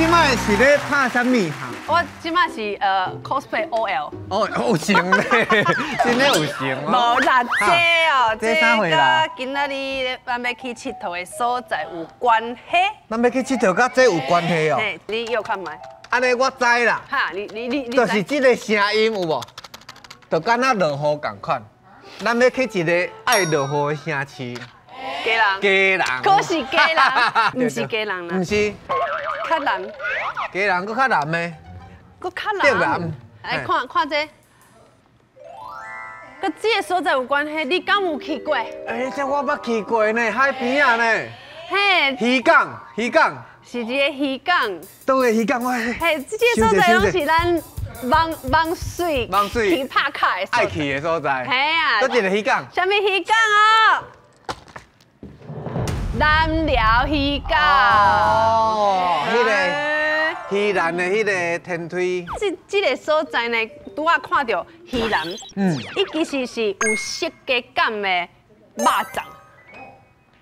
這擺是咧拍啥物哈？我這擺是cosplay OL。哦，有型咧，真的有型哦。無啦，這哦，這啥貨啦？佮今仔日咱欲去𨑨迌的所在有關係。咱欲去𨑨迌佮這有關係哦。嘿，你臆看覓？按呢我知啦。哈，你就是這個聲音有無？就敢若落雨仝款。咱欲去一个愛落雨的城市。基隆。基隆。可是基隆，毋是基隆啦。毋是。較南。基隆閣較南的。閣較南。南。來看看這，佮這个所在有關係，你敢有去過？欸，這我捌去過呢，海邊仔呢。嘿。漁港，漁港。是一個漁港。佗个漁港我。嘿，這个所在攏是咱網網水網水去拍卡的愛去的所在。嘿啊。佗一个漁港？啥物漁港哦？南寮漁港。哦，彼个宜蘭的彼个天梯。這個所在呢，拄仔看著魚籃，伊其實是有設計感的肉粽。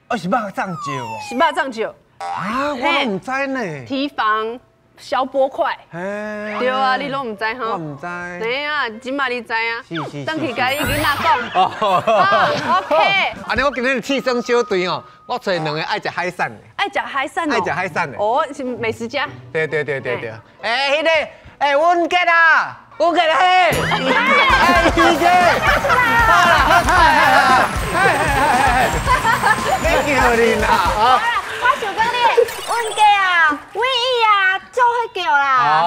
哦，是肉粽石哦。是肉粽石。啊，我攏毋知呢。提防消波塊。對啊，你攏毋知吼？我毋知。嘿啊，這擺你知啊？是是是。轉去共你囡仔講。哦。OK。按呢我今日刺身小隊哦，我揣兩个愛食海產的。愛食海產哦。愛食海產的。哦，是美食家。對對對對對。欸，彼個，欸，文傑啊，文傑嘿。欸，文傑。出來啊！你叫恁啊？我想講你文傑啊，偉伊啊，做伙叫啦。哦，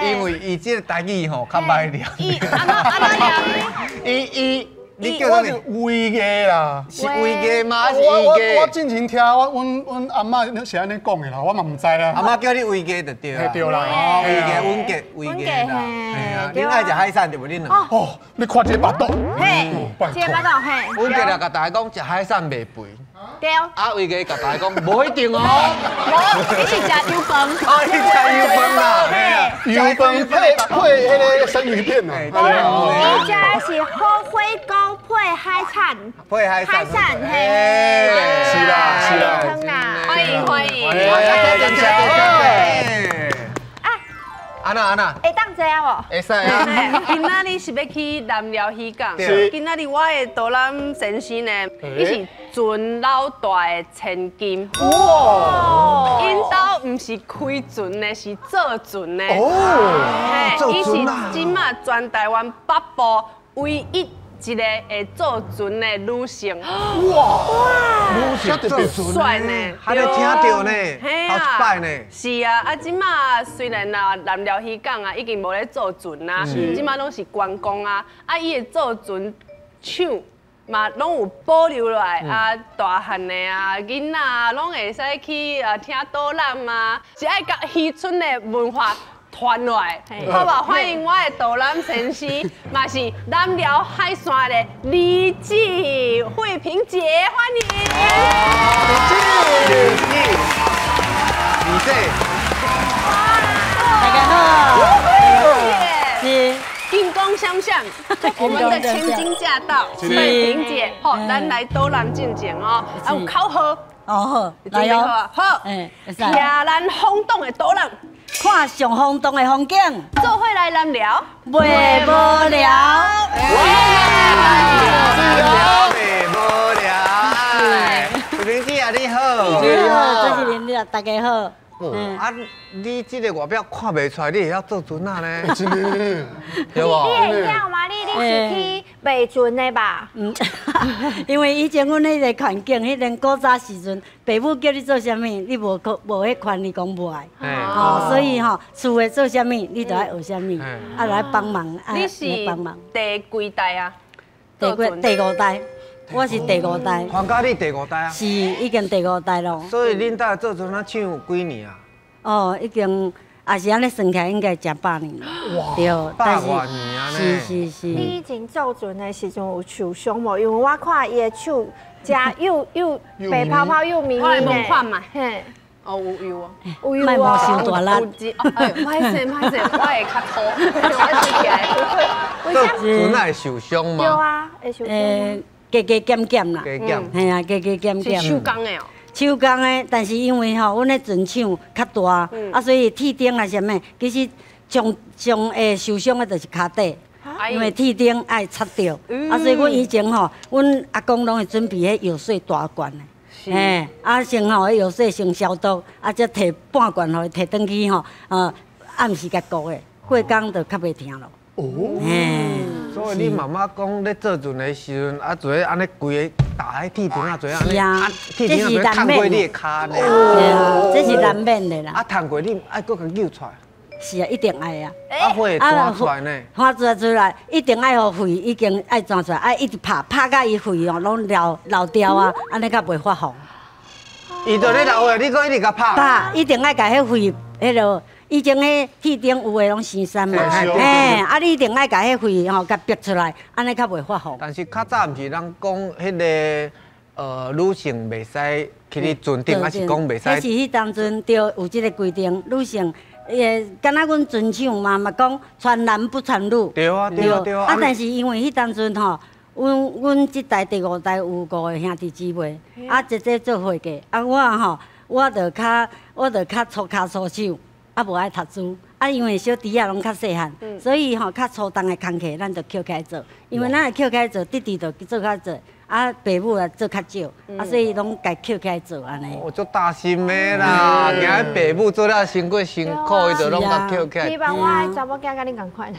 因為伊這個台語吼較歹念。伊按怎按怎念？伊伊，你叫我是威嘅啦。是威嘅嗎？還是我我我之前聽我阮阮阿嬤是按呢講的啦，我嘛毋知啦。阿嬤叫你威嘅就對啦。對啦。威嘅，穩傑，威嘅啦。嘿啊，恁愛食海產對無？恁兩。哦，你看這个腹肚。嘿，這个腹肚嘿。阮傑來共大家講，食海產袂肥。對。啊，威嘅共大家講，無一定哦。無，你是食油飯。哦，你食油飯啦。油飯配配彼个生魚片啊。伊食的是好火鍋配海產。配海產。海產嘿。是啦是啦。歡迎歡迎。歡迎。啊。按怎按怎？會當坐啊無？會使啊。今仔日是欲去南寮漁港。今仔日我的導覽先生呢，伊是船老大的千金。哇！𪜶兜毋是開船的，是造船的。哦。嘿，伊是這馬全台灣北部唯一一個會造船的女性。哇！女性造船呢，還咧聽著呢，頭一擺呢。是啊，啊，這馬雖然啊，南寮漁港啊已經無咧造船啊，這馬攏是觀光啊，啊，伊的造船廠嘛攏有保留落來啊，大漢的啊，囡仔啊，攏會使去啊聽導覽啊，是愛共漁村的文化傳落來，好無？歡迎我的導覽先生，嘛是南寮海線的李姊慧萍姐，歡迎。李姊，李姊，大家好。是。金光閃閃，我們的千金駕到，慧萍姐，好，咱來導覽進前哦，啊有口號，哦好，來哦，好，聽咱轟動的導覽。看上轟動的風景，做伙來南寮，袂無聊。袂無聊。慧萍姐啊，你好。你好，主持人你大家好。啊，你這个外表看袂出來，你會曉做船仔呢？真的，對無？你會曉嗎？你是去賣船的吧？嗯，因為以前阮彼个環境，彼陣古早時陣，爸母叫你做啥物，你無可無彼權利講無愛。哦，所以吼，厝的做啥物，你就愛學啥物，啊來幫忙。你是第幾代啊？第幾？第五代。我是第五代。黃家你第五代啊？是，已經第五代咯。所以恁兜做船仔廠有幾年啊？哦，已經也是按呢算起來，應該成百年了。哇，對，百外年啊！是是是。你以前做船的時陣有受傷無？因為我看伊的手誠幼幼白泡泡幼咪咪我來呢。摸看覓。嘿。哦，有油哦，有油莫摸哦。傷大力。哎呦，歹勢歹勢，我會較粗，我吹起來。做船仔會受傷嗎？對啊，會受傷。加加減減啦。加減。嘿啊，加加減減。是手工的哦。手工的，但是因为吼，阮的船厂较大，啊，所以铁钉啊啥物，其实上上会受伤的就是跤底，因为铁钉爱插著，啊，所以阮以前吼，阮阿公拢会准备彼药水大罐的，嘿，啊，先吼，彼药水先消毒，啊，才提半罐予伊提转去吼，暗时共顾的，过工就较袂疼咯。哦，所以你妈妈讲咧做船的时阵，啊，做按呢规个打彼铁钉啊，做按呢，啊，铁钉啊，做烫过你的跤呢。对啊，这是难免的啦。啊，烫过你爱阁共揪出来。是啊，一定爱啊。啊，火会钻出来呢。火钻出来，一定爱予血已经爱钻出来，爱一直拍，拍甲伊血哦，拢流流掉啊，按呢才袂发红。伊就咧流血，你阁一直共拍。拍，一定爱共彼血彼落。以前彼铁钉有的拢生鏽嘛，嘿，啊你一定爱共彼血吼，共逼出来，按呢较袂发红。但是较早毋是人讲彼个女性袂使去咧船顶，还是讲袂使？彼是彼当阵对有这个规定，女性敢若阮船厂嘛嘛讲传男不传女。对啊对啊对啊。啊，但是因为彼当阵吼，阮这代第五代有五个兄弟姊妹，啊姐姐做伙计，啊我吼我就较粗跤粗手。啊，无爱读书，啊，因为小弟仔拢较细汉，所以吼较粗重的工课，咱就捡起来做。因为咱会捡起来做，弟弟就做较济，啊，爸母也做较少，啊，所以拢共捡起来做按呢。我足大心的啦，惊爸母做了伤过辛苦，伊就拢共捡起来。希望我的查某囝佮你仝款。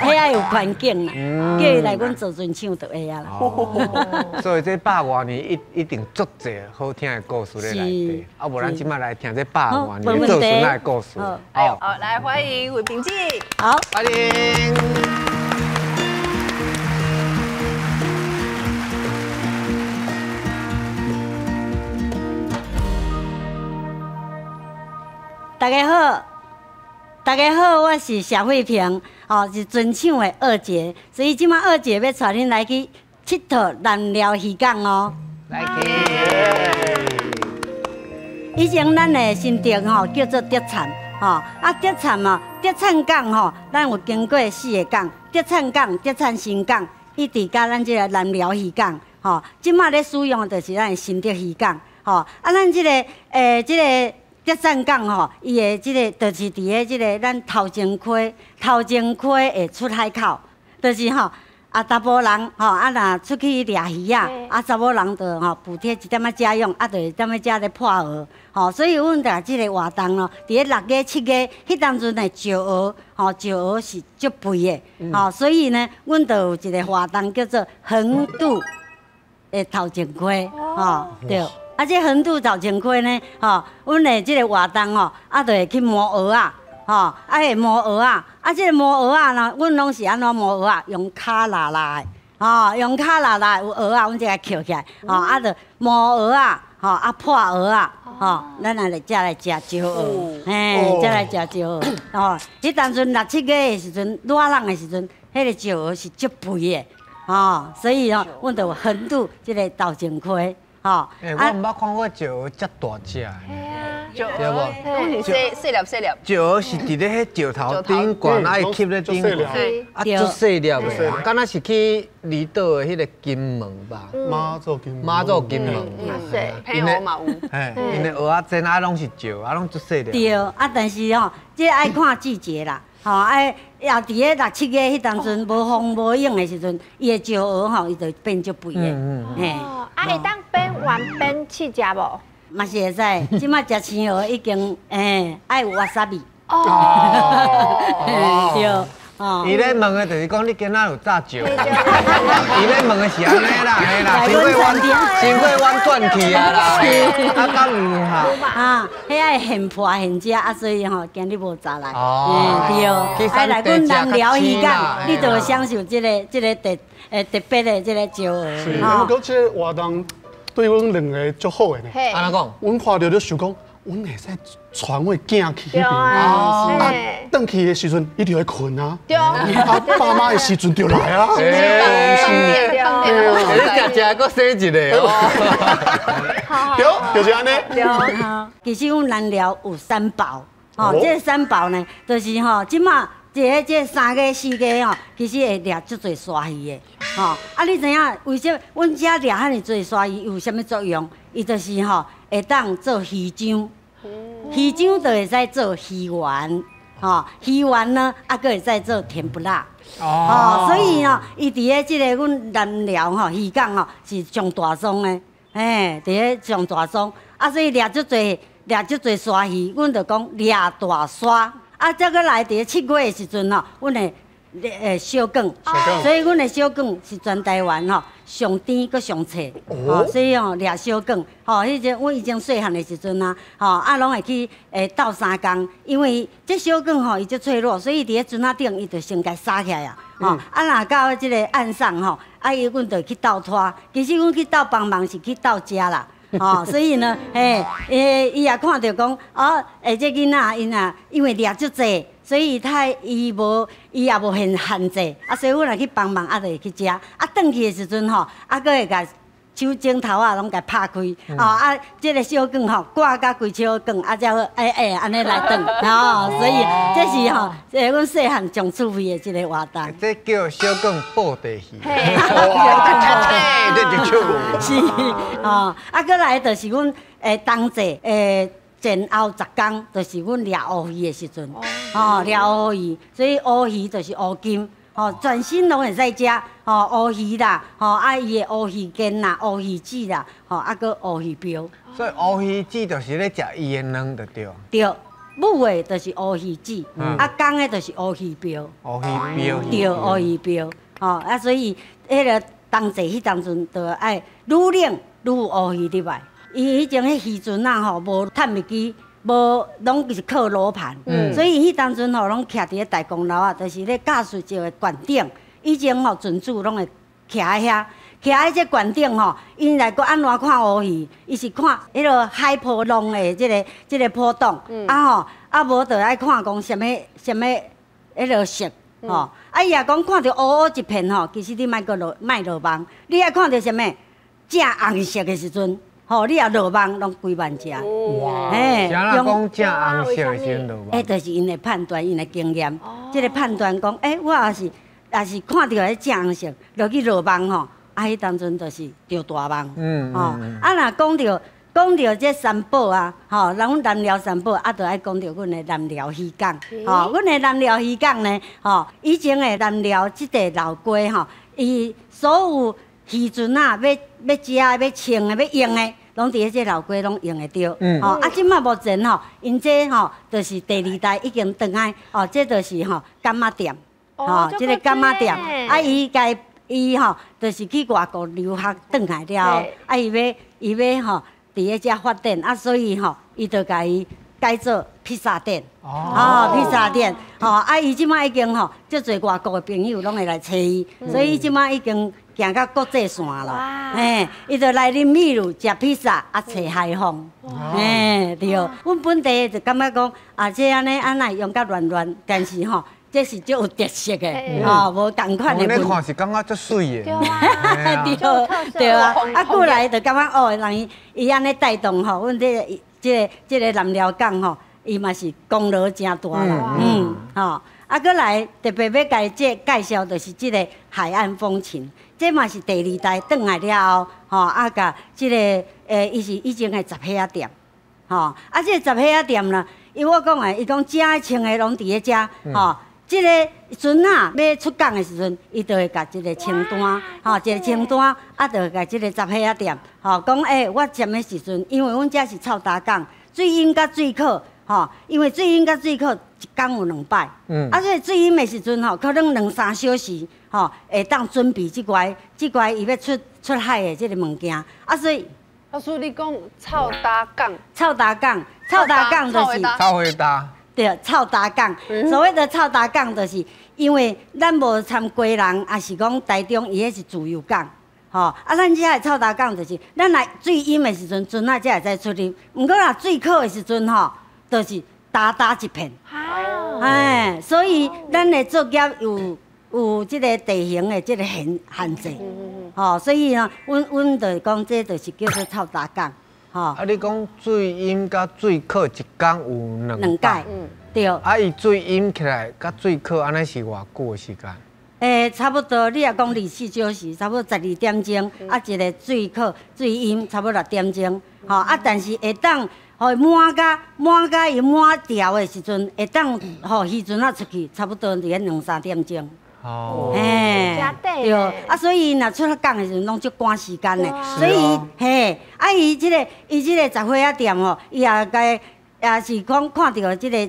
彼爱有环境啦，叫伊来阮做船厂就会啊啦。所以这百外年一定足济好听的故事咧内底，啊，无咱这摆来听这百外年做船的故事。好，来欢迎慧萍姐。好，欢迎。大家好，大家好，我是谢慧萍，哦，是船厂的二姐，所以这摆二姐欲带恁来去𨑨迌南寮渔港哦。来去。以前咱的新竹吼叫做竹产，吼啊竹产哦，竹产港吼，咱有经过四个港，竹产港、竹产新港，一直到咱这个南寮渔港，吼，这摆咧使用的就是咱的新竹渔港，吼啊咱这个这个。竹产港吼，伊的这个就是伫咧这个咱头前溪，头前溪的出海口，就是吼啊，查埔人吼啊，若出去掠鱼仔，啊，查某人就吼补贴一点仔家用，啊，就会踮咧遮咧破蚵，吼，所以阮共这个活动咯，伫咧6月、7月，彼当阵的石蚵，吼，石蚵是足肥的，吼，所以呢，阮就有一个活动叫做横渡的头前溪，吼，对。啊，这横渡头前溪呢，吼，阮的这个活动吼，啊，就会去摸蚵仔，吼，啊会摸蚵仔，啊，这个摸蚵仔呢，阮拢是按怎摸蚵仔？用跤拉拉的，吼，用跤拉拉有蚵仔，阮才共捡起来，吼，啊，就摸蚵仔，吼，啊破蚵仔，吼，咱也来才来食石蚵，嘿，才来食石蚵，吼，彼当阵6、7月的时阵，热人的时阵，彼个石蚵是足肥的，吼，所以吼，阮就有横渡这个头前溪。吼，欸，我毋捌看过石蚵遮大只，对无？拢是细细粒细粒。石蚵是伫咧彼石头顶悬，爱吸咧顶悬，啊，足细粒的，敢若是去离岛的彼个金门吧？妈祖金妈祖金门，对，澎湖嘛有。嘿，𪜶的蚵仔煎啊，拢是石，啊，拢足细粒。对，啊，但是吼，这爱看季节啦，吼，爱也伫咧6、7月彼当阵无风无影的时阵，伊的石蚵吼，伊就变足肥的，嘿。啊，会当变圆变试食无？嘛是会使，这摆食青蚵已经，爱有わさび。哦，对。伊咧问的就是讲，你今仔有炸石？伊咧问的是按呢啦，嘿啦，伤过阮转去啊啦，啊敢有哈？啊，彼爱现破现食啊，所以吼今日无炸来。哦，对，爱来阮南寮渔港，你就会享受这个特别的这个石蚵。是，我讲这个活动对阮两个足好的呢。按怎讲？阮看著就想讲。阮会使传阮囝去彼边，啊，转去的时阵，伊就会困啊，啊，爸妈的时阵就来啊，是，你食食阁洗一个哦，对，就是按呢。对，其实阮南寮有三宝，吼，这三宝呢，就是吼，这马这3个4个吼，其实会掠足济鲨鱼的。吼，啊，你知影為啥阮遮掠遐爾濟鯊魚有啥物作用？伊就是吼會當做魚漿，魚漿就會使做魚丸，吼，魚丸呢，啊，閣會使做甜不辣。哦，所以吼，伊佇咧這个阮南寮吼漁港吼是上大宗的，嘿，佇咧上大宗，啊，所以掠足濟掠足濟鯊魚，阮就講掠大鯊。啊，再閣來佇咧7月的時陣吼，阮會小卷，所以阮的小卷是全台灣吼上甜閣上脆，吼，所以吼掠小卷，吼，彼陣阮以前細漢的時陣啊，吼，啊，攏會去鬥相共，因為這小卷吼伊足脆弱，所以佇咧船仔頂伊就先共殺起來啊，吼，啊，若到這个岸上吼，啊，伊阮就去鬥拖，其實阮去鬥幫忙是去鬥食啦。吼，所以呢，嘿，伊也看著講，哦，這囡仔𪜶啊，因為掠足濟，所以他伊無，伊也無限限制，啊，所以阮若去幫忙，啊，就會去食，啊，轉去的時陣吼，啊，閣會共手指頭仔攏共拍開，吼，啊，這个小卷吼掛甲規手卷，啊，才好，欸欸，按呢來轉，吼，所以這是吼，這阮細漢上趣味的一个活動。這叫小卷布袋戲。這就趣味。是，吼，啊，閣來就是阮冬至前後10工，就是阮掠烏魚的時陣，吼，掠烏魚，所以烏魚就是烏金，吼，全身攏會使食，吼，烏魚啦，吼，啊，伊的烏魚腱啦，烏魚子啦，吼，啊，閣烏魚鰾。所以烏魚子就是咧食伊的卵就對。對，母的就是烏魚子，啊，公的就是烏魚鰾。烏魚鰾。對，烏魚鰾，吼，啊，所以彼个冬至彼當陣就愛愈冷愈有烏魚入來。伊彼陣彼漁船仔吼，無探密機，無攏是靠羅盤，所以彼當陣吼攏徛佇咧大公樓啊，就是咧駕駛席的懸頂。以前吼船主攏會徛佇遐，徛佇這懸頂吼，𪜶來閣按怎看烏魚？伊是看彼个海波浪的這个波動，啊吼，啊無就愛看講啥物啥物彼个色，吼，啊伊若講看著烏烏一片吼，其實你莫閣落莫落網，你愛看著啥物正紅色的時陣。吼，你若落網攏幾萬隻。哇！嘿，啥講正紅色的時陣落網？欸，就是𪜶的判斷，𪜶的經驗。這个判斷講，欸，我也是看著彼正紅色，落去落網吼，啊，彼當陣就是著大網。吼，啊，若講著這三寶啊，吼，咱南寮三寶啊，就愛講著阮的南寮漁港。吼，阮的南寮漁港呢，吼，以前的南寮這塊老街吼，伊所有漁船仔欲食的、欲穿的、欲用的，攏佇咧這老街攏用會著，吼啊！這馬目前吼，𪜶這吼就是第二代已經轉來，哦，這就是吼柑仔店，吼，這个柑仔店，啊，伊家伊吼就是去外國留學轉來了後，啊，伊欲吼佇咧遮發展，啊，所以吼，伊就共伊改做披薩店，哦，披薩店，吼，啊，伊這馬已經吼，足濟外國的朋友攏會來揣伊，所以伊這馬已經行到國際線啦，嘿，伊就來啉秘魯，食披薩，啊，揣海風，嘿，對。阮本地就感覺講，啊，這按呢按呢用甲亂亂，但是吼，這是足有特色的，吼，無仝款的。我咧看是感覺足媠的。對對啊，啊，過來就感覺哦，人伊伊按呢帶動吼，阮這個南寮港吼，伊嘛是功勞誠大啦，嗯，吼。啊，閣來特別欲共這介紹，就是這个海岸風情，這嘛是第二代轉來了後，吼，啊，共這个伊是以前的雜貨仔店，吼，啊，這个雜貨仔店呢，伊我講的，伊講遮穿的攏佇咧遮，吼，這个船仔欲出港的時陣，伊就會共一个清單，吼，一個清單，啊，就會共這个雜貨仔店，吼，講欸，我啥物時陣，因為阮遮是臭焦港，水淹佮水渴，吼，因為水淹佮水渴一工有兩擺，啊，所以水淹的時陣吼，可能兩三小時，吼，會當準備這塊伊欲出海的這个物件，啊，所以，老師你講臭焦港，臭焦港，臭焦港就是臭火焦。對，臭焦港，所謂的臭焦港，就是因為咱無參基隆，抑是講台中，伊彼是自由港，吼，啊，咱遮的臭焦港就是，咱來水淹的時陣，船仔才會使出入，毋過若水渴的時陣，吼，就是焦焦一片，哎，所以咱的作業有這个地形的這个限制，吼，所以呢，阮就講這就是叫做臭焦港。吼，啊！你講水淹佮水渴一工有兩擺，對。啊，伊水淹起來佮水渴按呢是偌久的時間？差不多，你若講24小時，差不多12點鐘，啊，一个水口水淹，差不多6點鐘，吼啊，但是會當，予滿甲滿甲伊滿潮的時陣，會當予漁船仔出去，差不多佇咧兩三點鐘。哦，嘿，對，啊，所以若出港的時陣，攏足趕時間的，所以嘿，啊，伊這個雜貨仔店吼，伊也共。也是講看著這個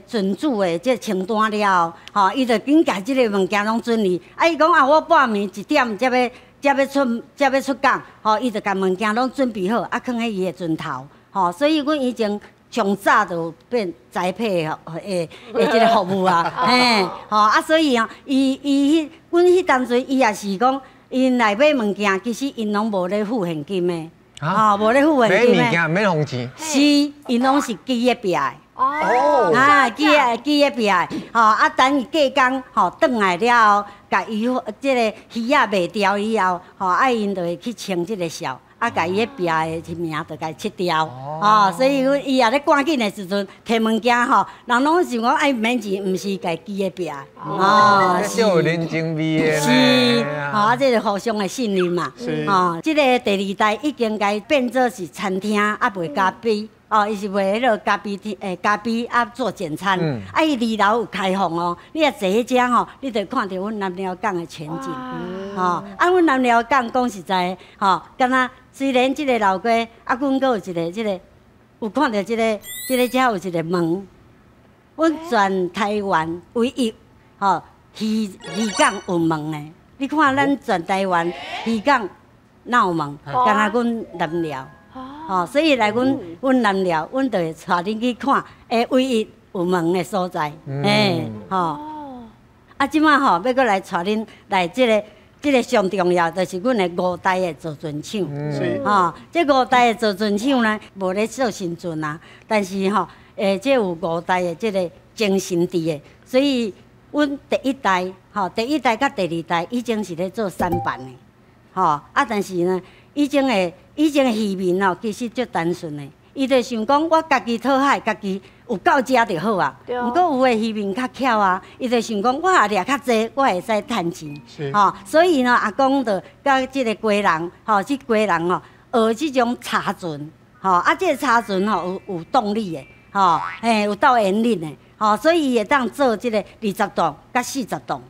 船主的這個清單了後，吼，伊就緊共這个物件攏準備。啊，伊講啊，我半暝1點才欲出港，吼，伊就共物件攏準備好，啊，囥佇伊的船頭，吼。所以阮以前上早就變栽培的的這个服務啊，嘿，吼啊，所以啊，伊伊彼阮彼當陣伊也是講，𪜶來買物件，其實𪜶攏無咧付現金的。哦，無咧付現金的，買物件免還錢。是，𪜶攏是支咧壁的。哦。啊，支咧壁的，吼啊，等伊過工吼，轉來了後，共伊這个魚仔賣掉以後，吼啊，𪜶就會去清這个數，啊，共伊彼壁的名就共拭掉。哦，所以伊也咧趕緊的時陣，提物件吼，人攏想講愛免錢，毋是共支咧壁。哦，是有人情味的。是，吼啊，這个互相的信任嘛。是。哦，這个第二代已經共變做是餐廳，啊賣咖啡。哦，伊是賣彼落咖啡廳，咖啡啊做簡餐。啊，伊二樓有開放哦，你若坐彼遮吼，你就看著阮南寮港的全景。吼，啊，阮南寮港講實在，吼，敢若雖然這个老街，啊，阮閣有一个這个，有看著這个遮有一个門，阮全台灣唯一吼漁港有門的。你看咱全台灣漁港哪有門？敢若阮南寮。吼，所以來阮南寮，阮就會帶恁去看，唯一有門的所在，嘿，吼。啊，這擺吼，欲閣來帶恁來這个上重要，就是阮的五代的造船廠。吼，這五代的造船廠呢，無咧做新船啊，但是吼，這有五代的這个精神佇的，所以阮第一代，吼，第一代佮第二代以前是咧做舢板的，吼，啊，但是呢，以前的漁民哦，其實足單純的，伊就想講我家己討海，家己有夠食就好啊。毋過有的漁民較巧啊，伊就想講我若掠較濟，我會使趁錢。吼，所以呢，阿公就佮這个家人，吼，這家人吼，學這種柴船，吼，啊，這个柴船吼有動力的，吼，嘿，有鬥引力的，吼，所以伊會當做這个20噸佮40噸，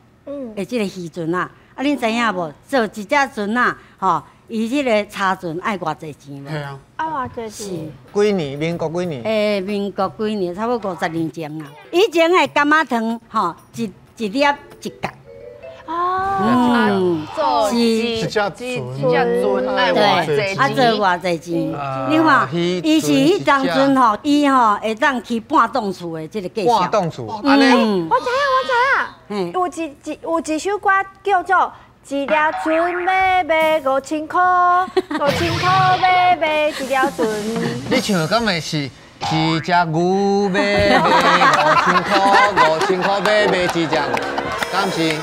的這个漁船啊。啊，恁知影無？做一隻船仔，吼。伊這个柴船愛偌濟錢無？係啊，愛偌濟錢？幾年？民國幾年？民國幾年？差不多50年前啊。以前的柑仔糖吼，一一粒一角。哦。做一隻船，一隻船愛偌濟錢？啊，做偌濟錢？你看，伊是彼當陣吼，伊吼會當起半棟厝的這个價錢。半棟厝，按呢？我知影，我知影。有一首歌叫做。一粒船欲賣5000箍，5000箍欲買一粒船。你唱的敢會是一隻牛欲賣5000箍，5000箍欲買一隻牛，敢是？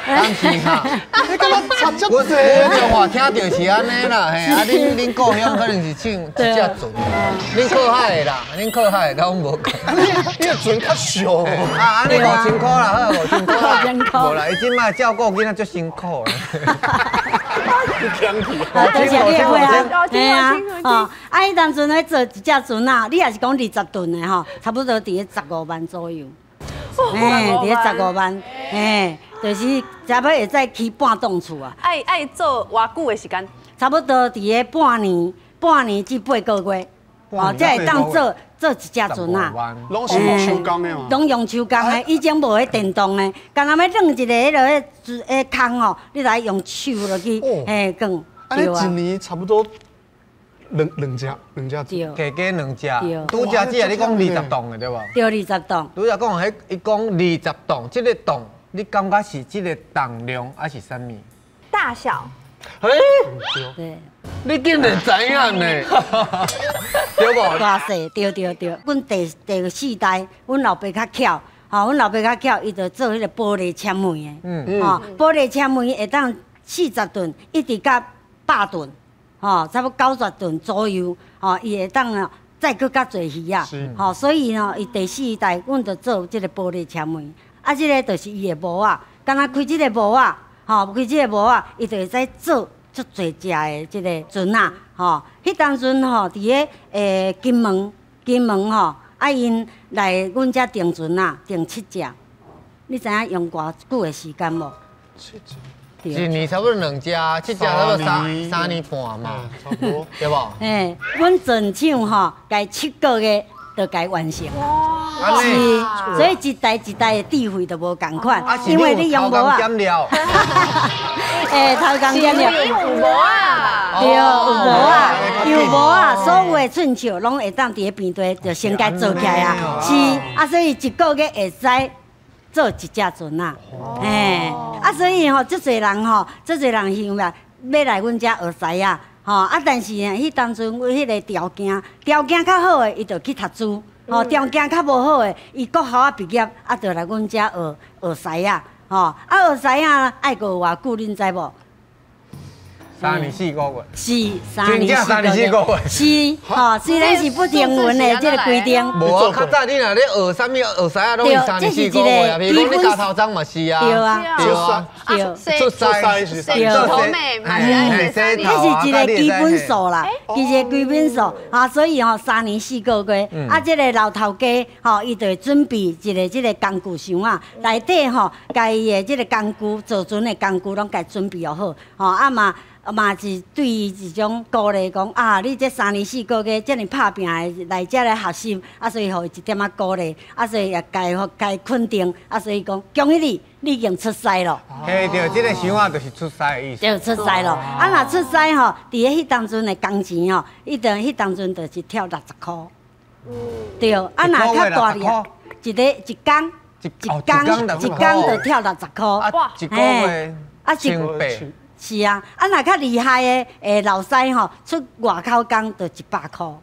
敢是哈？你敢若差遮我濟？我话聽著是按呢啦，嘿，啊，恁故鄉可能是唱一隻船，恁靠海的啦，恁靠海的，佮阮無共。你的船較俗。啊，按呢5000箍啦，好，5000箍啦，無啦，伊這擺照顧囡仔足辛苦的。強氣。啊，多謝你會啊，嘿啊，哦，啊，彼當陣咧做一隻船仔，你若是講20噸的吼，差不多佇咧15萬左右。嘿，佇咧15萬，嘿，就是差不多會使起半棟厝啊。愛做偌久的時間？差不多佇咧半年，半年至8個月，哦，才會當做一隻船仔。攏是用手工的嘛？攏用手工的，以前無彼電動的，干焦欲轉一个彼落彼空吼，你來用手落去嘿轉。啊，你一年差不多兩隻，加加兩隻，拄才這个你講20棟的對無？對，20棟。拄才講彼，伊講20棟，這个棟你感覺是這个重量還是啥物？大小。欸，對。你竟然知影呢？對無？大細，對對對。阮第四代，阮老爸較巧，吼，阮老爸較巧，伊就做彼个玻璃纖維的，吼，玻璃纖維會當40噸，一直到100噸。吼，差不多90噸左右，吼，伊會當啊，載閣較濟魚仔，吼，所以呢，伊第四代，阮就做這个玻璃纖維，啊，這个就是伊的模仔，敢若開這个模仔，吼，開這个模仔，伊就會使做足濟隻的這个船仔，吼。彼當陣吼，佇咧金門，金門吼，啊𪜶來阮遮訂船仔，訂七隻。你知影用偌久的時間無？七隻。一年差不多兩隻，七隻差不多三年半嘛，差不多，對無？嘿，阮船廠吼，共7個月就共完成。哇！是，所以一代一代的智慧都無仝款，因為你用無啊。欸，偷工減料。有無啊？對，有無啊？有無啊？所有的寸尺攏會當佇咧平地就先共做起來啊。是，啊，所以一個月會使做一隻船仔，嘿，啊，所以吼，足濟人吼，足濟人想欲欲來阮遮學師仔，吼，啊，但是呢，彼當陣阮彼个條件，條件較好的，伊就去讀書，吼，條件較無好的，伊國校仔畢業，啊，就來阮遮學學師仔，吼，啊，學師仔愛閣有偌久，恁知無？3年4個月，是三年四個月，是吼，雖然是不成文的這個規定。無啊，較早你若咧學啥物學師仔，攏是三年四個月啊。比如講你教頭鬃嘛是啊，對啊，對啊，對，出師對，頭尾嘛是愛這是一個基本數啦，一個基本數啊，所以吼3年4個月，啊，這個老頭家吼，伊就會準備一個這個工具箱仔，內底吼，共伊的這個工具造船的工具攏共準備好，吼啊嘛。嘛是對伊一種鼓勵，講啊，你這三年四個月遮爾拍拚的來遮來學習，啊，所以予伊一點仔鼓勵，啊，所以也共共肯定，啊，所以講恭喜你，你已經出師咯。嘿，對，這个箱仔就是出師的意思。對，出師咯。啊，若出師吼，佇咧彼當陣的工錢吼，伊當彼當陣就是跳60箍。對，啊，若較大粒，一个一工，一工一工就跳60箍。哇，一個月啊，千八。是啊，啊若較厲害的老師吼，出外口工就100箍，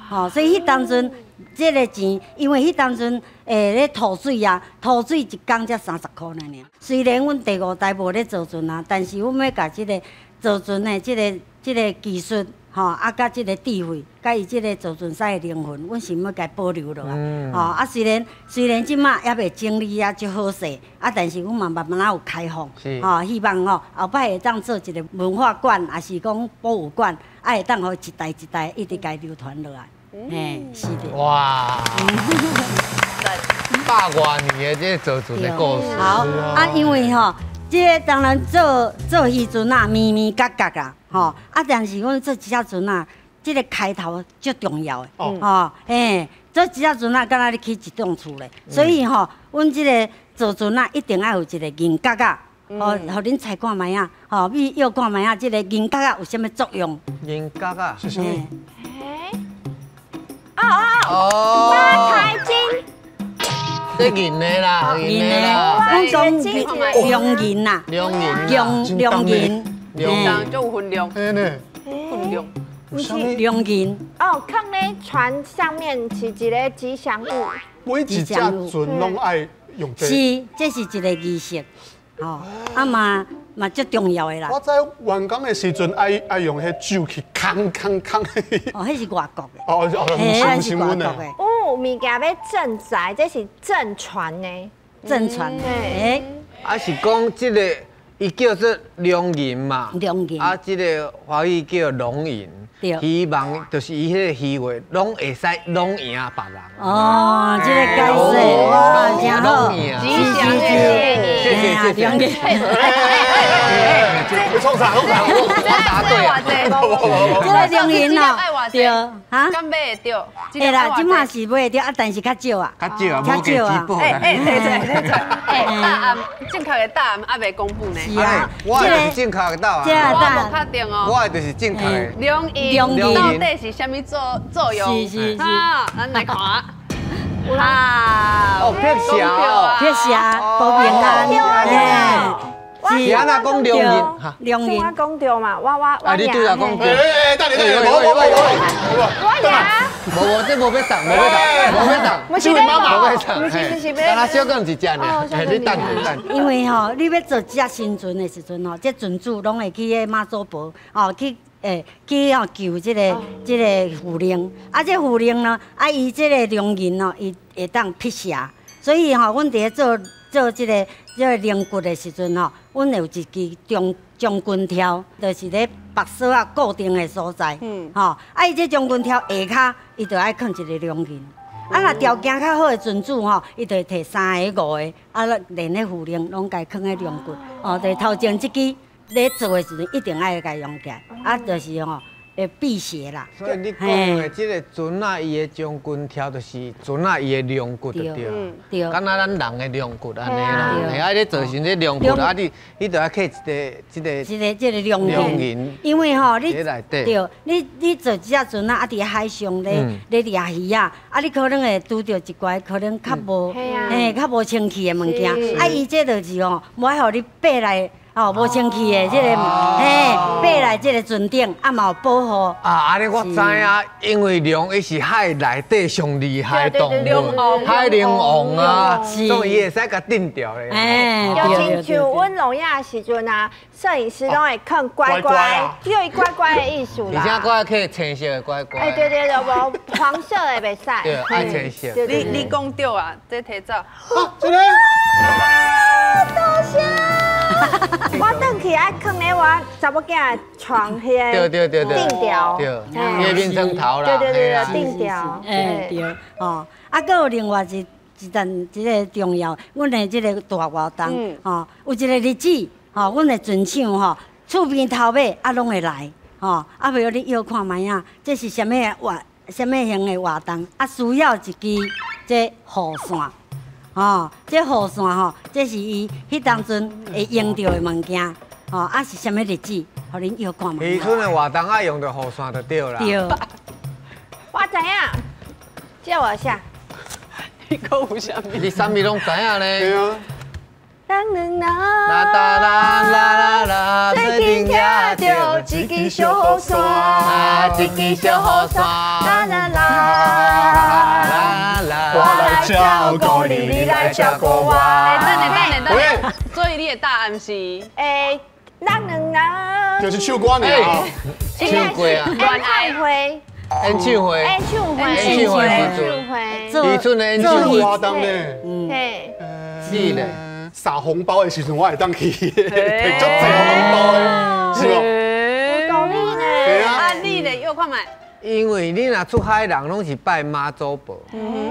吼，所以彼當陣這个錢，因為彼當陣咧吐水啊，吐水一工才30箍爾爾。雖然阮第五代無咧造船啊，但是阮欲共這个造船的這个技術，吼，啊，佮這个智慧，佮伊這个造船師的靈魂，阮想欲共保留落來。吼，啊，雖然這馬猶未整理啊，足好勢，啊，但是阮嘛慢慢仔有開放，吼，希望吼後擺會當做一个文化館，抑是講博物館，啊，會當予一代一代一直共流傳落來。嘿，是的。哇！百外年的這个造船的故事。好，啊，因為吼，這个當然做做漁船仔，眉眉角角啊。吼啊！但是阮做這隻船仔，這个開頭足重要的，吼，嘿，做這隻船仔，敢若咧起一棟厝咧，所以吼，阮這个造船仔一定愛有一个銀角仔，予恁猜看覓仔，吼，你臆看覓仔，這个銀角仔有啥物作用？銀角仔是啥物？哦哦，發財金。這銀的啦，銀的啦，阮講龍銀啦，龍銀，龍銀。量就有分量，分量，龍銀。哦，囥咧船上面是一个吉祥物。每一隻船攏愛用這。是，這是一个儀式，吼，啊嘛嘛足重要的啦。我知完工的時陣愛用彼酒去囥囥囥。哦，彼是外國的。哦哦，彼是外國的。哦，物件欲鎮宅，這是鎮船呢。鎮船。欸。啊，是講這个。伊叫做龍銀嘛，啊，這个華語叫龍銀，希望就是伊彼个魚話，攏會使攏贏別人。哦，這個解釋哇，真好，吉祥的，謝謝謝謝。你創啥？創啥？我答對啊。這个龍銀哦，對，哈？敢買會著？會啦，這馬是買會著啊，但是較少啊。較少啊，無加錢。欸欸，對對對對，欸，答案正確的答案猶未公布呢。是啊，我的就是正確的答案。我無確定哦。我的就是正確的。龍銀到底是啥物作用？是是是。咱來看。啊！哦，辟邪哦，辟邪保平安。是按怎講龍銀？龍銀。我講對嘛？我啊，你拄才講對。欸，等下等下，無無無無，我贏。無無，這無欲送，無欲送，無欲送。不是媽媽，無欲送。不是不是，敢若小講一隻爾，你等下等。因為吼，你欲做這隻新船的時陣吼，這船主攏會去彼媽祖婆哦去。欸，去吼求這个符令，啊，這符令呢，啊，伊這个龍銀哦，伊會當辟邪，所以吼，阮佇咧做做這個龍骨的時陣吼，阮會有一支將將軍柱，就是咧縛索仔固定的所在。吼，啊，伊這將軍柱下跤，伊就愛囥一個龍銀。啊，若條件較好的船主吼，伊就會提三个、五个，啊，連彼副靈攏共囥佇龍骨。哦，就頭前這支咧做的時陣，一定愛共用起來，啊，就是吼會辟邪啦。所以你講的這個船仔，伊的將軍柱就是船仔伊的龍骨就對。對。敢若咱人的龍骨按呢啦。嘿，啊，你做成這龍骨，啊，你就愛刻一個這個。這個龍銀。因為吼，你對，你做這隻船仔，啊，佇海上咧咧掠魚仔，啊，你可能會拄著一寡可能較無，嘿，較無清氣的物件。啊，伊這就是吼，無愛予你爬來。哦，無清氣的這個，嘿，爬來這個船頂，啊嘛有保護。啊，按呢我知影，因為龍伊是海內底上厲害的動物，海龍王啊，所以伊會使共鎮著咧。哎，就親像阮龍野的時陣啊，攝影師攏會囥乖乖，叫伊乖乖的意思啦。而且閣愛刻青色的乖乖。哎，對對對，無黃色的袂使。對，愛青色。你講對啊，這提走。啊，這個。多謝。我轉去愛囥咧我查某囝的床彼个頂吊，對，伊的眠床頭啦，對對對對，頂吊，哎對，哦，啊，閣有另外一一陣這個重要，阮的這個大活動，吼，有一個日子，吼，阮的船廠吼，厝邊頭尾啊攏會來，吼，啊，袂曉你臆看覓仔，這是啥物活，啥物型的活動，啊，需要一支這雨傘。哦，這雨傘吼，這是伊彼當陣會用著的物件，吼，啊是啥物日子，予恁臆看覓。漁村的活動愛用著雨傘就對啦。對。我知影，借我一下。你講有啥物？你啥物攏知影咧？對啊。啦啦啦啦啦，最近聽著一支小雨傘，一支小雨傘，啦啦啦啦啦，我來照顧你，你來照顧我。哎，等下等下等下，所以你的答案是？哎，咱兩人就是唱歌爾。唱歌啊！演唱會。演唱會。演唱會。演唱會時陣，漁村的演唱會活動呢？嘿。是咧。撒紅包的時陣，我會當去，提足濟紅包的，是無？有道理呢。啊，你咧臆看覓？因為你若出海人攏是拜媽祖婆，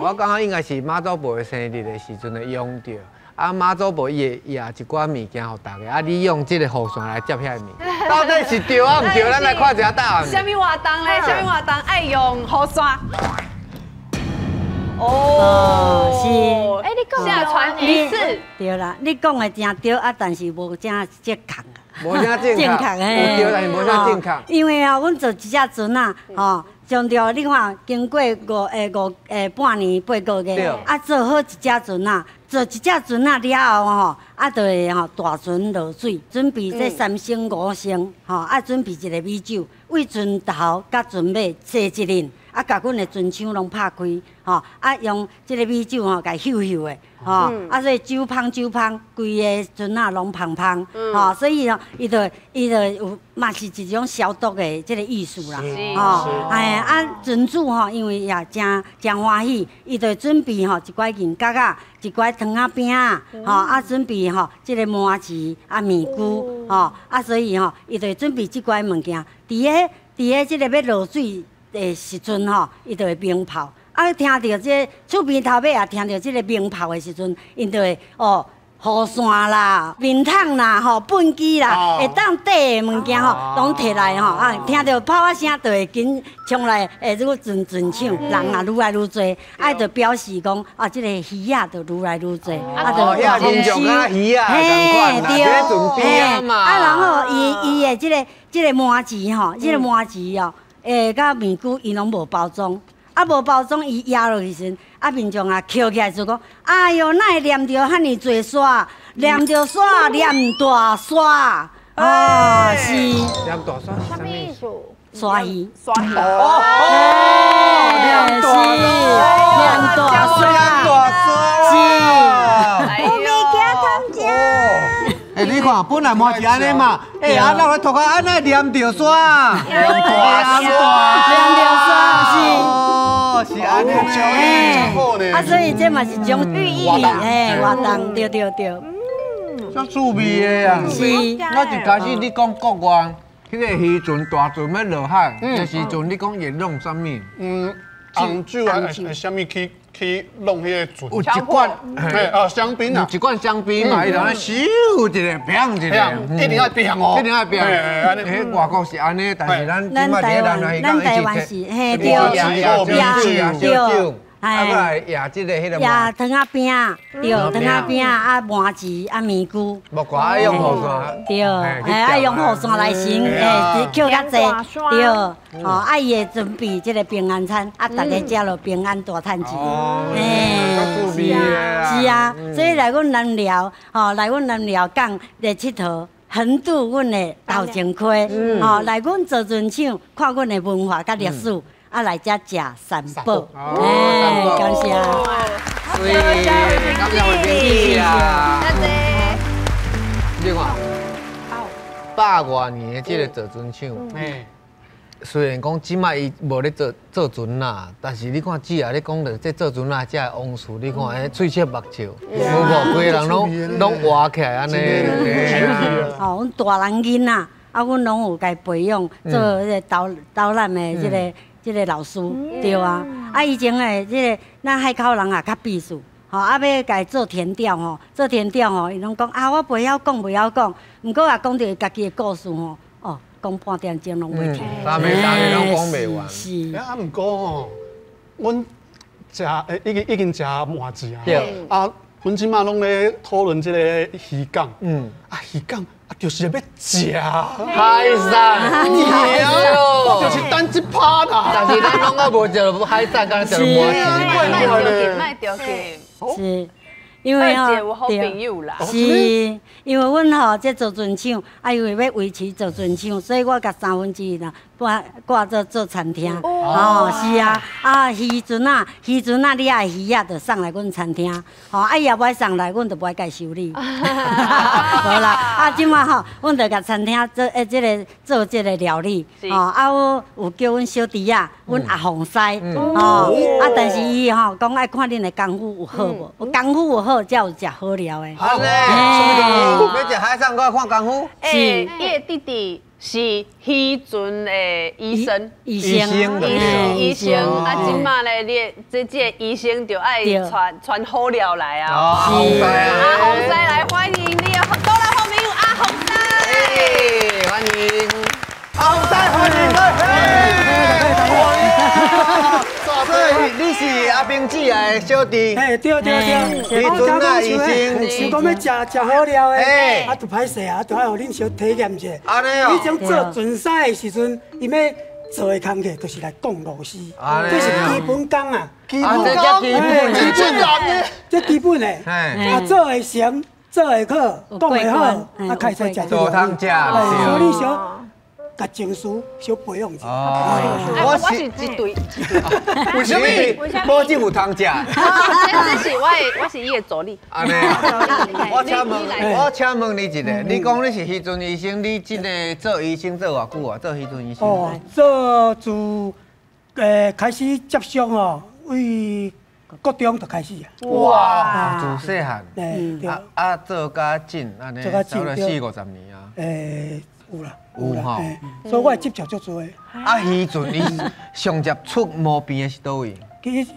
我感覺應該是媽祖婆的生日的時陣會用著。啊，媽祖婆伊會掖一寡物件予大家，啊，你用這個雨傘來接遐物件，到底是對啊毋對？咱來看一下答案。啥物活動咧？啥物活動愛用雨傘？哦，是。哎，你講下船儀式。對啦，你講的真對啊，但是無正正確。無啥正確，有對，但是無啥正確。因為啊，阮做一隻船仔，吼，上著你看，經過五半年八個月，啊，做好一隻船仔，做一隻船仔了後吼，啊，就會吼大船落水，準備這三牲五牲，吼，啊，準備一個米酒，為船頭佮船尾洗一輪。啊，共阮的船廠攏拍開，吼，啊，用這個米酒吼，共嗅嗅的，吼，啊，所以酒芳酒芳，規个船仔攏芳芳，吼，所以吼，伊就有嘛是一種消毒的這個意思啦，吼，哎，啊，船主吼，因為也誠誠歡喜，伊就準備吼一寡銀角仔，一寡糖仔餅仔，吼，啊，準備吼這個麻糍啊麵龜，吼，啊，所以吼，伊就準備這寡物件，佇个這個欲落水的時陣吼，伊就會鳴炮。啊，聽著這厝邊頭尾也聽著這個鳴炮的時陣，𪜶就會哦，雨傘啦、面桶啦、吼、畚箕啦，會當綴的物件吼，攏提來吼。啊，聽著炮仔聲就會緊衝來，會愈船船廠人也愈來愈濟，啊，就表示講啊，這個魚仔就愈來愈濟，啊，就豐收。魚仔仝款啦，對，啊，然後伊的這個麻糍吼，這個麻糍哦。欸，佮麵龜伊攏無包裝，啊無包裝，伊壓落去時陣，啊民眾啊抾起來就講，哎喲，哪會黏著遐爾濟沙？黏著沙，黏大沙，哦，是。黏大沙是啥物意思？沙魚。沙魚。哦，黏大沙，黏大沙，黏大沙，是。有物件通食。欸，你看，本來嘛是按呢嘛，欸，啊，落來塗跤，按呢黏著沙，黏大沙，黏著沙，是。哦，是按呢，啊，所以這嘛是種寓意，嘿，活動，對對對。足趣味的啊！是。我一開始你講國外，彼個漁船大船欲落海的時陣，你講會弄啥物？嗯，紅酒啊，會啥物去弄彼個船？有一罐，啊，香檳啊，有一罐香檳嘛，伊就按呢咻一个，砰一个，一定愛變哦，一定愛變。彼外國是按呢，但是咱這擺佇南寮漁港咱台灣是，嘿對，對。啊，閣來壓這个彼个。壓糖仔餅，對，糖仔餅啊，麻糍啊，麵龜。木瓜愛用雨傘。對，嘿，愛用雨傘來盛，嘿，捡較濟，對，哦，啊，伊會準備這个平安餐，啊，逐家食落平安大趁錢。嘿，是啊，是啊，所以來阮南寮，吼，來阮南寮港來𨑨迌，橫渡阮的頭前溪，吼，來阮造船廠看阮的文化佮歷史。啊，來遮食三寶，哎，感謝。感謝惠萍姐啊！你看，百外年的這个造船廠，雖然講這擺伊無咧做造船啦，但是你看只要咧講著這造船啦，這个往事，你看，彼喙齒目笑，有無？規个人攏活起來按呢。哦，阮大人囡仔，啊，阮攏有共培養做彼个導覽的這个。這个老師對啊，啊以前的這个咱海口人也較避暑，吼啊欲共做田調吼，做田調吼，伊攏講啊我袂曉講袂曉講，毋過也講著伊家己的故事吼，哦講半點鐘攏袂停，三暝三夜攏講袂完。是。啊，毋過吼，阮食已經食麻糍啊，啊，阮這馬攏咧討論這個漁港，啊漁港。就是欲食海產，我就是等這趴啦。但是咱攏猶無食海產，敢食麻糍。莫著急，是。因為吼，對，是，因為阮吼這造船廠，啊，因為欲維持造船廠，所以我共1/3啦，掛做餐廳。哦，是啊，啊漁船仔，你愛魚仔就送來阮餐廳，吼，啊伊也無愛送來，阮就無愛共伊修理。無啦，啊這馬吼，阮就共餐廳做這个做這个料理，吼，啊我有叫阮小弟仔，阮阿鳳師，吼，啊但是伊吼講愛看恁的功夫有好無，功夫有好。才有食好料的。好嘞，欲食海產，閣愛看功夫。是，伊的弟弟是漁船的醫生，醫生。啊，這馬咧，你這個醫生就愛傳好料來啊。阿鳳師來歡迎你，多啦好朋友阿鳳師。歡迎阿鳳師，歡迎。你是阿平姊的小弟，哎，對對對，漁船仔醫生，想講欲食好料的，啊，就歹勢啊，就愛予恁小體驗一下。按呢哦。以前做船師的時陣，伊欲做的工課就是來摃螺絲，這是基本功啊。基本功，基本的，這基本的。啊，做會成，做會好，講會好，啊，開始食。做通食。所以你小。共情緒小培養一下。我是一對。為什麼？無這有通食。這是我是伊的助理。按呢，我請問你一下，你講你是漁船醫生，你這个做醫生做偌久啊？做漁船醫生？哦，做自開始接觸哦，為國中就開始啊。哇，自細漢。啊做甲緊，按呢，差不多40-50年啊。有啦。有吼，所以我會接觸足濟。啊，漁船伊上接觸毛病的是佗位？其實，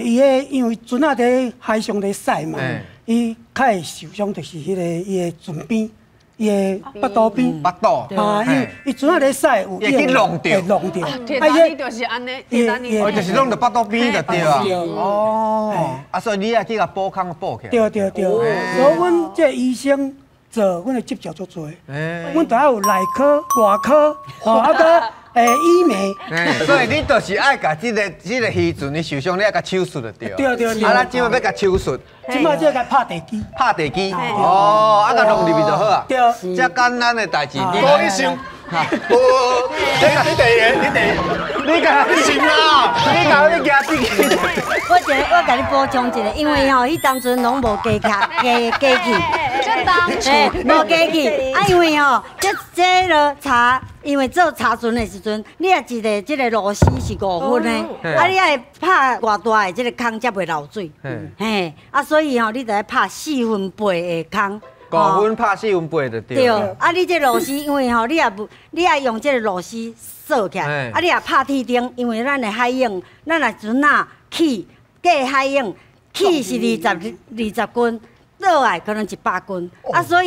伊彼因為船仔佇海上佇駛嘛，伊較會受傷就是彼个伊的船邊，伊的腹肚邊。腹肚。啊，因為伊船仔佇駛有。會去弄著。弄著。鐵達尼就是按呢，鐵達尼。哦，就是弄著腹肚邊就對啊。哦。啊，所以你愛去共補空補起來。對對對。所以阮這醫生。做，阮的接觸足濟，阮都愛有內科、外科，吼啊閣醫美。所以你就是愛共這个漁船的受傷，你愛共手術就對。對對對。啊，咱這擺欲共手術。這擺這共拍地基。拍地基。哦，啊，共弄入去就好啊。對。這簡單的代誌。高醫生。無，你第一，你第一，你共你先啦，你共你行地基。我共你補充一下，因為吼，彼當陣攏無機器，機器。相当。嘿，无机器。啊，因为吼，这个茶，因为做茶船的时阵，你若一个这个螺丝是5分的，啊，你爱拍偌大的这个空才袂漏水。嘿，啊，所以吼，你就爱拍4分8的空。5分拍4分8就对。对，啊，你这螺丝，因为吼，你也不，你爱用这个螺丝锁起来，啊，你也拍铁钉，因为咱的海涌，咱若船仔起过海涌，起是20斤，落来可能100斤，啊，所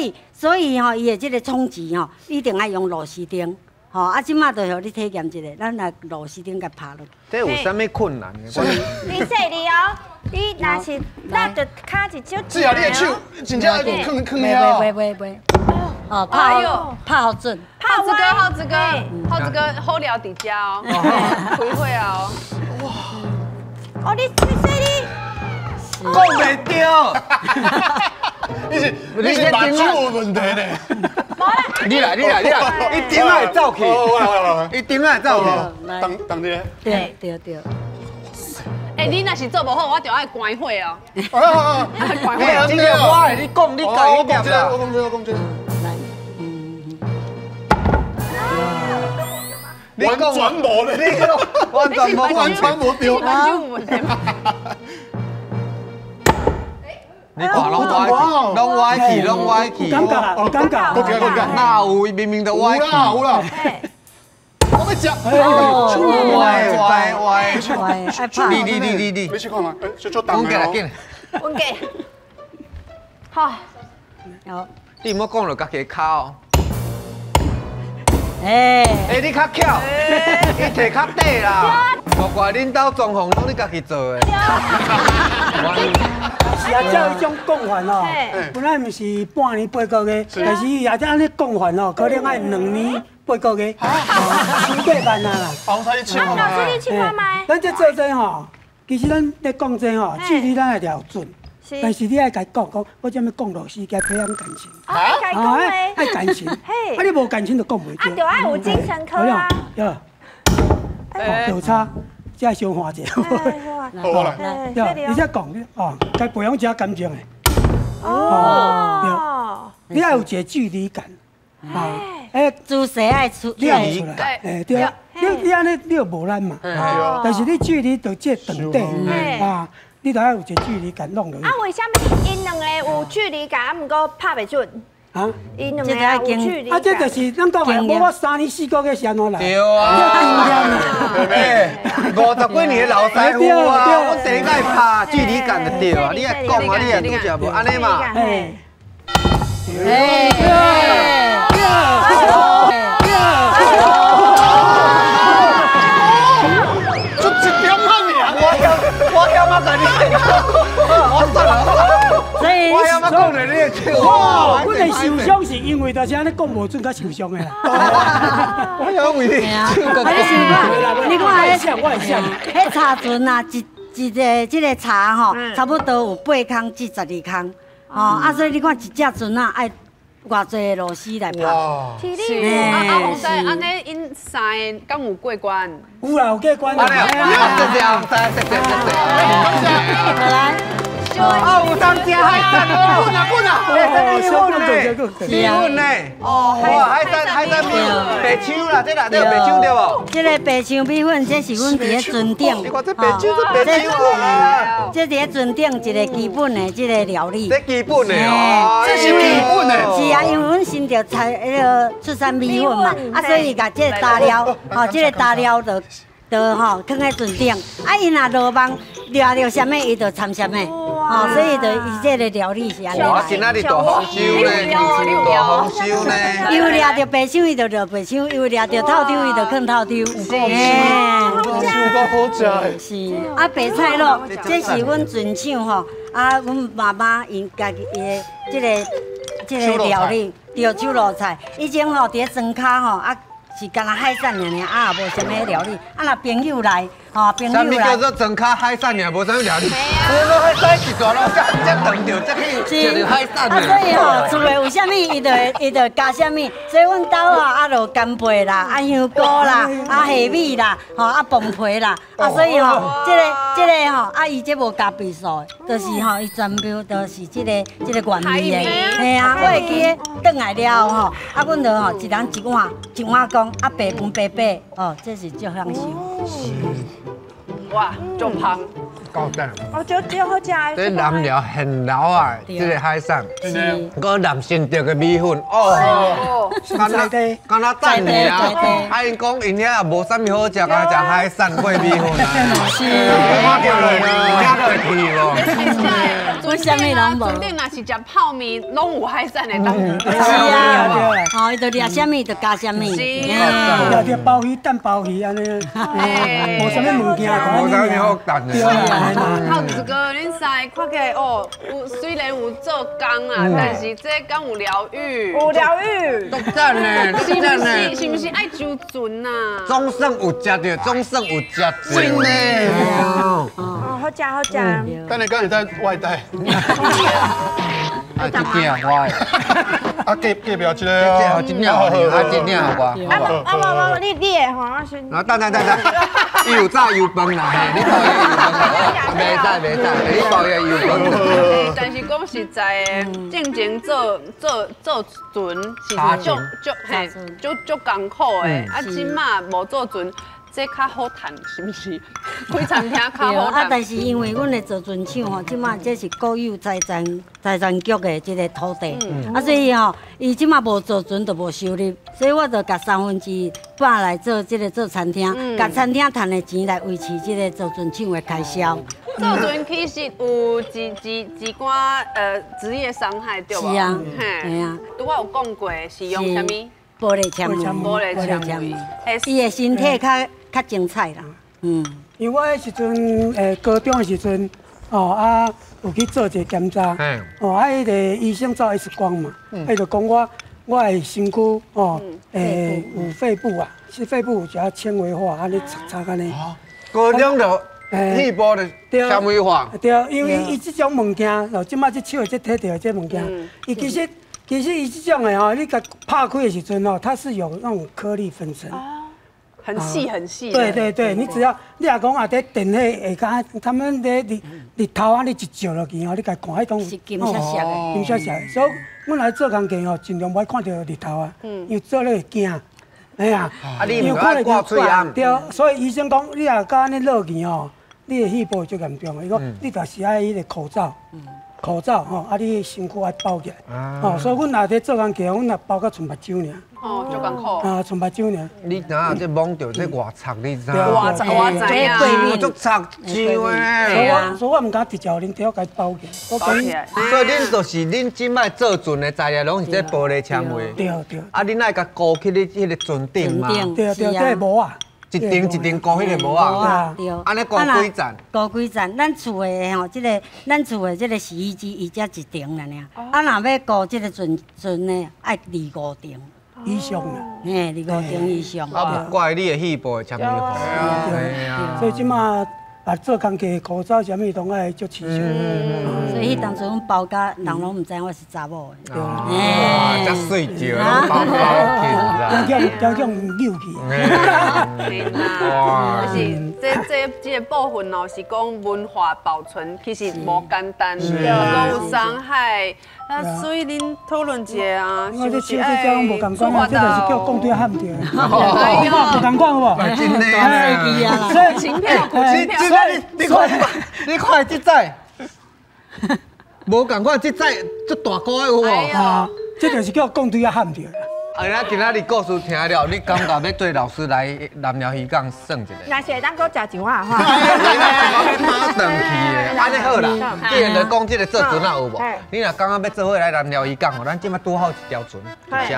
以吼，伊的这个冲击吼，一定爱用螺丝钉，吼，啊，这马就予你体验一下，咱来螺丝钉共拍落去。这有啥物困难的？你细腻哦，你若是那就跤一手。是啊，你的手真正爱囥囥遐。袂。哦，拍好准。浩子哥，浩子哥，浩子哥，好料伫遮哦，开会啊！哇！哦，你细腻。讲袂著，你是目睭有问题咧。你来，你来，你来，伊顶仔会走去，伊顶仔会走去，当当这个。对对对。哎，你若是做无好，我就爱关火哦。关火。这个我的，你讲你家己念啦。我讲这个，我讲这个。来，完全无咧，你完全无，完全无对。你看拢歪去，拢歪去，拢歪去。尴尬，尴尬，尴尬。哪有？明明都歪去。有啦，有啦。我欲食。歪歪歪。爱拍。你你你你你。你试看觅，小小重的哦。稳过。好。好。你毋好讲落家己的跤哦。哎。哎，你较巧，你摕较短啦。莫怪恁兜装潢拢你家己做的。是啊，照彼种讲法哦，本来毋是半年8个月，但是伊也按呢讲法哦，可能爱2年8个月，伤过慢啊啦。老师你试看老师你试看觅。咱这做这吼，其实咱咧讲这吼，距离咱会调准，但是你爱共讲讲，我这物讲螺丝，共培养感情。啊，爱讲的。爱感情。啊，你无感情就讲袂对。啊，就爱有精神科啊。对。哦，有差。这小换者，好来，对，你这讲哦，该培养这感情的，哦，对，你爱有一个距离感，啊，哎，姿势爱出距离感，哎，对啊，你按呢，你就无力嘛，但是你距离就这长短，啊，你就爱有一个距离感弄落去。啊，为啥物𪜶两个有距离感，啊，毋过拍袂准？啊，𪜶两个有距离啊，这就是咱讲的，无我3年4个月是按怎来？对啊，50几年的老师傅啊，我第一摆拍距离感就对啊，你爱讲啊，你也拄则无按呢嘛？哎，就一点仔尔，我晓仔甲你，我算了。所以，我晓仔讲咧，你会笑。我会受伤是因为就是按呢讲无准，才受伤的啦。我晓为你唱歌。你想看，你看彼像，我会像。彼茶船啊，一个这个茶吼，差不多有8空至12空，吼啊，所以你看一只船啊，爱偌济的螺丝来拍。是。啊啊，洪师，按呢𪜶三个敢有过关？有啦，有过关啦。谢谢洪师，谢谢谢谢。来。哦，有当吃海产哦，滚啊滚啊！哎，这米粉呢？米粉呢？哦，哇，海产海产米白手啦，这内底有白手对无？这个白手米粉，这是阮伫咧船顶。你看这白手，这白手啊！这伫咧船顶一个基本的这个料理。这基本的哦，这是基本的。是啊，因为阮新竹菜彼个出产米粉嘛，啊，所以共这个大料，吼，这个大料就就吼囥喺船顶，啊，伊若落网掠著啥物，伊就掺啥物。哦，所以就伊这个料理是按呢。哇，今仔日大丰收呢，大丰收呢。有掠著白手，伊就掠白手；有掠著透抽，伊就囥透抽。有够好食的。是啊，白菜卤，这是阮船厂吼，啊，阮妈妈𪜶家己的这个料理，对，手路菜。以前吼伫咧庄跤吼，啊是干焦海产尔尔，啊也无啥物料理。啊，若朋友来，吼，朋友来。啥物叫做装卡海产尔，无啥物料理。我拢海产一大笼，才才长著，才去食著海产。啊，所以吼，厝内有啥物，伊就加啥物。所以阮兜啊，啊，就干贝啦，啊香菇啦，啊虾米啦，吼啊凤皮啦，啊所以吼，这个吼，啊伊这无加白素的，就是吼，伊全部都是这个原味的。嘿啊，我会记得转来了后吼，啊阮就吼一人一碗，一碗讲啊白饭白白，哦，这是足享受。哇，足香。够赞！哦，足足好食。这南寮现捞啊，这个海产，阁南新竹的米粉，哦，敢若敢若赞尔啊！啊，𪜶讲𪜶遐也无啥物好食，敢若食海产配米粉啊。是，看著听就会去无。我啥物拢无。船顶若是食泡面，拢有海产的当。是啊，哦，伊就掠啥物就加啥物。是。掠著鲍鱼、蛋鲍鱼按呢，无啥物物件。无啥物好等的。浩子哥，恁三个看起来哦，有虽然有做工啊，但是这敢有疗愈？有疗愈。足赞呢，是毋是？是毋是爱上船啊？总算有食著，总算有食著。真的。哦，好食好食。等下敢会使外带。啊，这件我的。啊，隔壁这个，这这领好，啊，这领好我。啊啊无无，你的吼，我先。啊，等等等等，伊有炸油饭啦，嘿，你包伊油饭啦，袂使袂使，你包伊油饭。但是讲实在的，进前做船是足足嘿，足足艰苦的，啊，这马无做船。这较好趁，是毋是？开餐厅较好趁。啊，但是因为阮的造船厂吼，这马这是国有财产局的这个土地，啊，所以吼，伊这马无造船就无收入，所以我就共2/3来做这个做餐厅，共餐厅趁的钱来维持这个造船厂的开销。造船其实有一寡职业伤害，对无？是啊，嘿啊。拄仔有讲过是用啥物？玻璃纤维，玻璃纤维，伊的身体较精彩啦。嗯，因为我彼时阵，高中的时阵，哦啊，有去做一个检查，哦啊，彼个医生照 X 光嘛，伊就讲我的身躯，哦，有肺部啊，是肺部有一寡纤维化，按呢擦擦按呢。高中就肺部的纤维化。对，因为伊这种物件，哦，这马这手这提著这物件，伊其实。其实伊这种的吼，你共拍开的时阵吼，它是有那种颗粒粉尘，很细很细。对对对，你只要你若讲啊，伫电火下跤，他们咧日日头啊，你一照落去吼，你共看彼种是金色色的，金色色的。所以，阮来做工课吼，尽量袂看著日头啊，因为做咧会惊。哎呀，啊，你毋爱挂喙罨。对，所以医生讲，你若佮按呢落去吼，你的肺部会足严重的。伊讲，你就是爱彼个口罩。口罩吼，啊，你身躯爱包起来，哦，所以阮若伫做工课，阮也包甲賰目睭尔。哦，足艰苦。啊，賰目睭尔。你知影这摸著这外擦，你知？外擦，我知影。足擦上的。所以我毋敢直接恁体，我共包起来。包起来。所以恁就是恁这摆做船的材料，拢是这玻璃纤维。对对。啊，恁爱共糊去你彼个船顶吗？对对，这个膜啊。一顶一顶糊彼个膜啊，对，按呢糊几层？糊几层？咱厝的吼，这个咱厝的这个洗衣机，伊才一层尔尔。啊，若欲糊这个船船的，爱25层以上啦。嘿，25层以上。啊，无怪你的肺部会纤维化。对啊。所以这马啊，做工课口罩啥物拢爱足齐全。所以彼当阵阮包甲人拢毋知影我是查某的。哇，遮媠照，包包起来。惊叫扭去。哇！就是这个部分哦，是讲文化保存其实无简单，阁有伤害。啊，所以恁讨论一下啊，我这手这拢无仝款啊，这就是叫讲对喊著。哎呦，无仝款有无？真的啊！所以情票，你看，你看这载，无仝款，这载足大块的有无？啊，这就是叫讲对啊喊著。啊，咱今仔日故事听了，你感觉欲对老师来南寮渔港耍一下？若是会当阁食一碗的话，我欲马转去的，按呢好啦。既然就讲这个做船仔有无？你若感觉欲做伙来南寮渔港吼，咱这马拄好一条船，伫遮。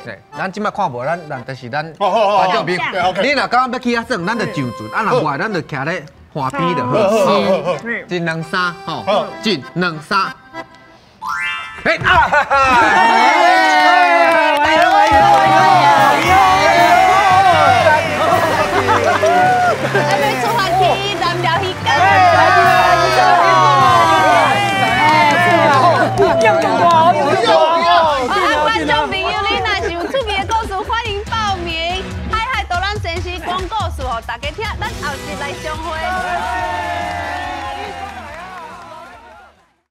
对，咱这马看无，咱就是咱观众朋友。你若感觉欲去遐耍，咱就上船；啊，若无爱，咱就徛咧岸边就好。一两三，吼，一两三。哎啊！哎呦哎呦哎呦！还没出发去时讲故事予大家聽，咱後集來相會。